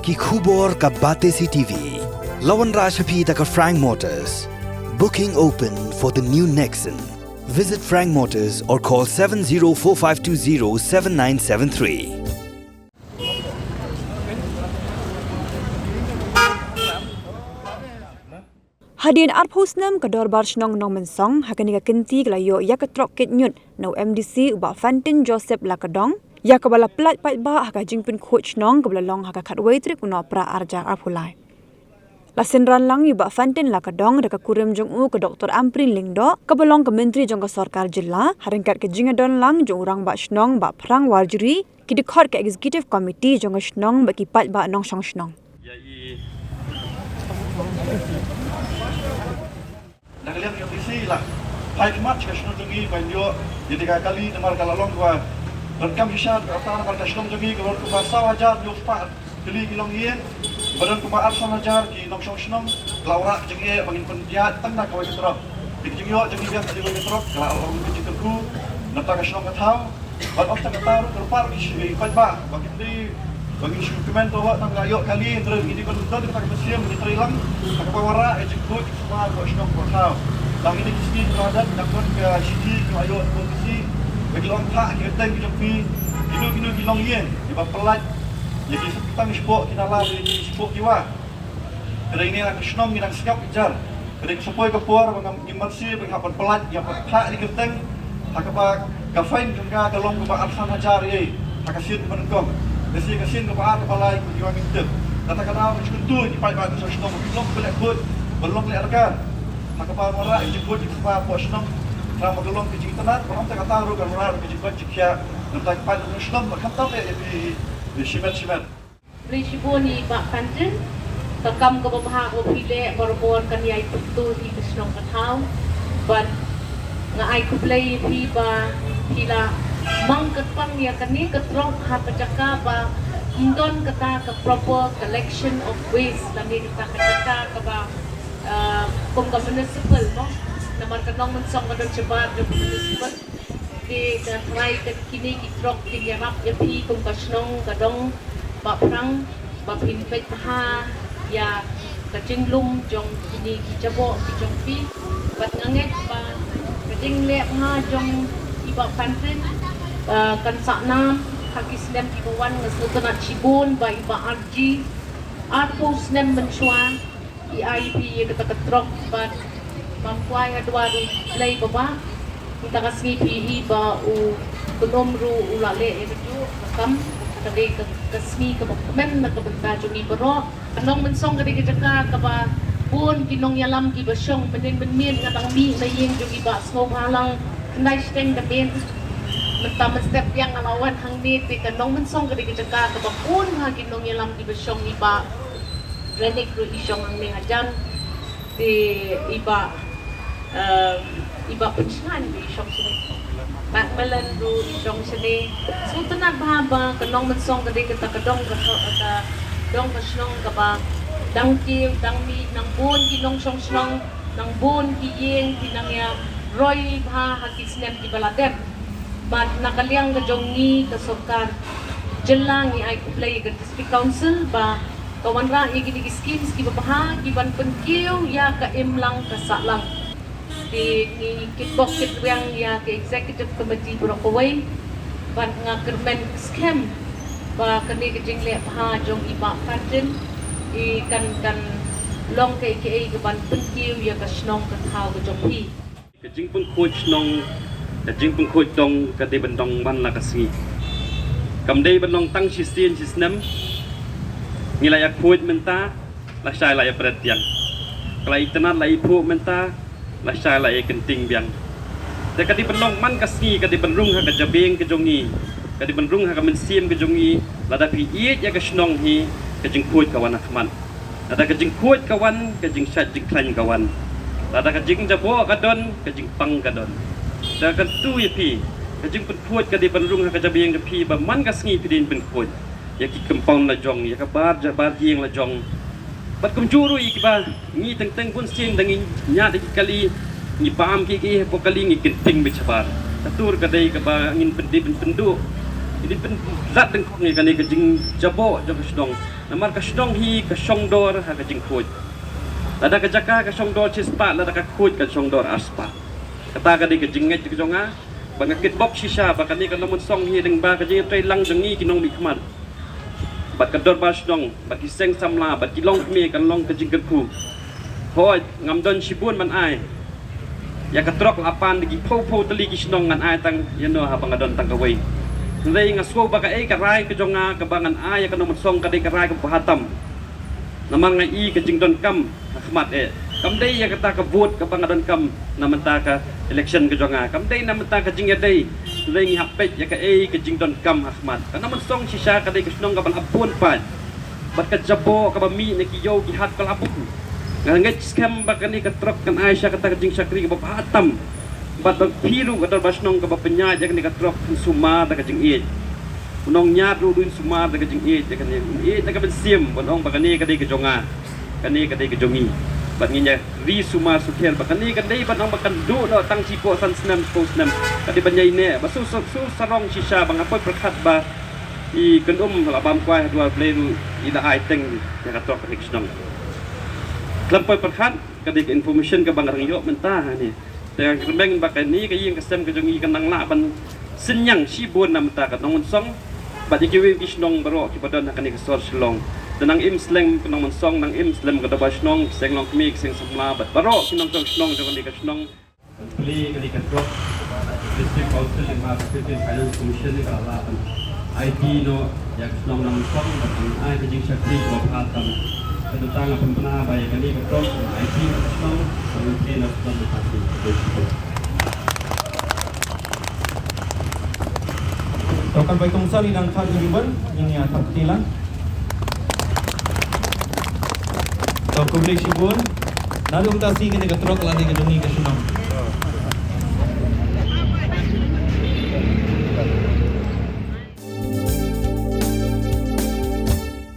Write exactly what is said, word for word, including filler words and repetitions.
Ki khubor ka Batesi T V. La wanrah sha phi da ka Frank Motors. Booking open for the new Nexon. Visit Frank Motors or call seven zero four five two zero seven nine seven three. Hadien arphew snem ka Dorbar Shnong Nongmensong, ha kane ka kynti ka la ïoh ïa ka trok kit ñiut na u M D C u Bah Fantin Joseph Lakadong, ïa kaba la pyllait paidbah ha ka jingpynkhuid shnong kaba la long ha ka khatwei tarik u Nohprah arhajar arphew lai. La synran lang ïa u Bah Fantin Lakadong da ka kurim jong u ka Doktor Ampareen Lyngdoh, kaba long ka Myntri jong ka Sorkar Jylla, ha ryngkat ka jingïadon lang jong u Rangbah Shnong Bah Phrang Warjri, ki dkhot ka Executive Committee jong ka shnong bad ki paidbah nongshong shnong. Ïa i. Na ka liang ka M D C la phai khmat sha ka shnong jong ngi ban ïoh ïa kata ka kali namar ka la long kaba donkam shisha, kata namar ka shnong jong ngi ka long kaba saw hajar hynñiew spah tylli ki longïing, ba don kumba arphew san hajar ki nongshong shnong, la wanrah ka jingeh ba ngin pynïaid tang da kawei ka trok. Te ka jingïoh jong ngi biang ka jingïoh ka trok ka la long ka jingkyrkhu na bynta ka shnong ka thaw. Bad ym tang kata ruh, ka la pynpaw ki shi paidbah ba ki dei ba ngin shu kmen to, wat nang la ïoh kali, hynrei ngin ïa don kata ka mynsiem ngin trei lang ha kaba wanrah ïa ka jingkhuid jingspah ka shnong ka thaw. Tang ïa ki sngi ka la dep, dang don ka shithi ka la ïoh na ka M D C ba ki la ong phah ki kyrteng ki jong phi, kino kino ki longïing kiba pyllait ïa ki, tang shapoh ki nala, ïa ki shapoh ki wah. Ka dei ngi na ka shnong ngi dang sngap jar. Ka dei ka sa poi ka por ba ngam, ngi mynsiem ba ngi hap ban pyllait, ngi hap ban phah ïa ki kyrteng ha kaba ka fine jong ka ka long kaba arphew san hajar ïa ha ka sien kaba nyngkong. Ka sien, ka sien kaba ar, kaba lai, kaba wei ngim tip. Kata ka daw ngi sngewthuh ïa ki paidbah nongshong shnong ba long ba leh khuid, ba long leh rkar ha kaba wanrah ïa ka jingkhuid jingspah hapoh shnong. Khnang ba ka long ka jingitynnad, ba ym tang kata ruh kan wanrah ka jingkoit jingkhiah na bynta ki paid nongshong shnong, ba khamtam eh ïa phi shimet shimet. Khublei shibun ïa i Bah Fantin, ka kam kaba bha kaba phi leh barabor kan ïai pyntur ïa ka shnong ka thaw. Bad nga ai khublei ïa phi ba phi la mang kyrpang ïa kane ka trok ha ka jaka ba ym don kata ka proper collection of waste lane kata ka jaka kaba, ah, kum ka municipal mo. Namar ka Nongmynsong ka don shabar jong ka municipal. Te ka trai ka kine ki trok kin ïarap ïa phi kum ka shnong ka dong Bah Phrang, ba phin peit bha ïa ka jinglum jong kine ki jaboh ki jong phi. Bad nga ngeit ba ka jingleh bha jong i Bah Fantin, ah, kan sah nam ha ki snem kiba wan. Nga sngewtynnat shibun ba i Bah Arji arphew snem mynshuwa i ai phi ïa kata ka trok bad bam kwai ha duwar u Blei ba bha. Mynta ka sngi phi i ba u Kynum ruh u la leh ïa kajuh ka kam, ka dei ka, ka sngi kaba kmen na ka bynta jong ngi baroh. Ka Nongmynsong ka dei ka jaka kaba bun ki nongïalam kiba shong mynnin mynmiet. Nga dang mih na ïing jong i Bah Sngewbhalang khyndai shiteng da miet. Mynta mynstep biang nga la wan hangne, te ka Nongmynsong ka dei ka jaka kaba bun ha ki nongïalam kiba shong, i Bah Renik ruh i shong hangne hajan. Te i Bah, eh, i Bah Pynshngaiñ ruh i shong shane. Bah Melen ruh i shong shane. Sngewtynnat bha ba ka Nongmynsong ka dei kata ka dong ka, ka dong ka shnong kaba dang kiew dang mih, nang bun ki nongshong shnong, nang bun ki ïing ki nang ïa roi bha ha ki snem kiba la dep. Bad na ka liang ka jong ngi ka sorkar jylla ngi ai khublei ïa ka District Council ba ka wanrah ïa kine ki schemes kiba bha ki ban pynkiew ïa ka imlang ka sahlang. Te ngi kitbok kitrwiang ïa ka Executive Committee baroh kawei. Bad nga kyrmen skhem ba kane ka jingleh bha jong i Bah Fantin i kan, kan long kaei kaei ka ban pynkiew ïa ka shnong ka thaw ka jong phi. Ka jingpynkhuid shnong, ka jingpynkhuid dong ka dei ban long man la ka sngi. Kam dei ban long tang shisien shisnem. Ngi la ïa khuid mynta, lashai la ïa pret biang. Ka la itynnad la iphuh mynta, lashai la ïa kynting biang. Te ka dei ban long man ka sngi, ka dei ban rung ha ka jabieng ka jong ngi, ka dei ban rung ha ka mynsiem ka jong ngi. Lada phi ïeit ïa ka shnong hi, ka jingkhuid ka wan ha khmat. Lada ka jingkhuid ka wan, ka jingshait jingkhlaiñ ka wan. Lada ka jingjaboh ka don, ka jingpang ka don. Te kyntu ïa phi, ka jingpynkhuid ka dei ban rung ha ka jabieng ka phi ba man ka sngi phi dei ban pynkhuid ïa ki compound la jong, ïa ka bar ja, bar ïing la jong. Bad kumjuh ruh ïa kiba ngi teng teng bun sien dang ngi ñiad ïa ki kali, ngi bam ki ki hapoh kali, ngi kynting beit shabar. Ka tur ka dei kaba ngin pyndep pynduh, ngin pynlait dyngkhong ïa kane ka jingjaboh jong ka shnong. Namar ka shnong hi ka shong dor ha ka jingkhuid. Lada ka jaka ka shong dor shispah, lada ka khuid ka shong dor arspah. Kata ka dei ka jingngeit ka jong nga, ba nga kitbok shisha ba kane ka Nongmynsong hi lyngba ka jingïatreilang jong ngi ki nongmihkhmat, bad ka dorbar shnong, bad ki seng samla, bad ki longkmie, kan long ka jingkyrkhu. Hooid, ngam don shibun ban ai. Ïa ka trok la pan da ki phew phew tylli ki shnong, ngan ai tang ïa no haba nga don tang kawei. Hynrei nga sngew ba kaei ka rai ka jong nga kaba ngan ai ïa ka Nongmynsong ka dei ka rai kaba bha tam. Namar nga i ka jingdonkam ha khmat eh. Kam dei ïa kata ka vote kaba nga donkam na mynta ka election ka jong nga. Kam dei na mynta ka jingïadei. Hynrei ngi hap peit ïa kaei ka jingdonkam ha khmat. Ka Nongmynsong shisha ka dei ka shnong kaba la bun paid. Bad ka jaboh kaba mih na ki ïew ki hat ka la bun. Nga ngeit skhem ba kane ka trok kan ai sha kata ka jingshakri kaba bha tam. Bad ba phi ruh ka dorbar shnong kaba pynïaid ïa kane ka trok, phin sumar da ka jingïeit. U nongñiad ruh un sumar da ka jingïeit ïa kane. Un ïeit na ka mynsiem ban ong ba kane ka dei ka jong nga. Kane ka dei ka jong ngi. Bad ngin ïa ri sumar sukher ba kane ka dei ban ong ba kan duh noh tang shipoh san snem, shiphew snem. Ka dei ban ïaineh ba shu, shu, shu sarong shisha ba nga poi pyrkhat ba i Kynum la bam kwai ha Dwar Blei ruh i la ai teng ïa ka trok ka shnong. Khlem poi pyrkhat, ka dei ka information kaba nga dang ïoh mynta hangne. Te nga kyrmen ba kane ka ïing ka sem ka jong ngi kan nang lah ban synñiang shibun na mynta ka Nongmynsong bad ïa kiwei ki shnong baroh kiba don ha kane ka sor Shillong. Te nang im slem ka Nongmynsong, nang im slem ka dorbar shnong, ki seng longkmie, ki seng samla bad baroh ki nongshong shnong jong kane ka shnong. Plie kane ka trok, District Council lyngba ka State Finance Commission ka la lah ban aiti noh ïa ka shnong Nongmynsong bad ban ai ka jingshakri kaba bha tam. Ka dei tang nga pynbna ba ïa kane ka trok ngan aiti noh ka shnong ka Myntri na ka shnong ka party. To kan bai kongsan i dang khat i ribbon, ngin ïa thap kti lang. To khublei shibun. Naduh mynta shi kane ka trok la dei ka jong ngi ka shnong.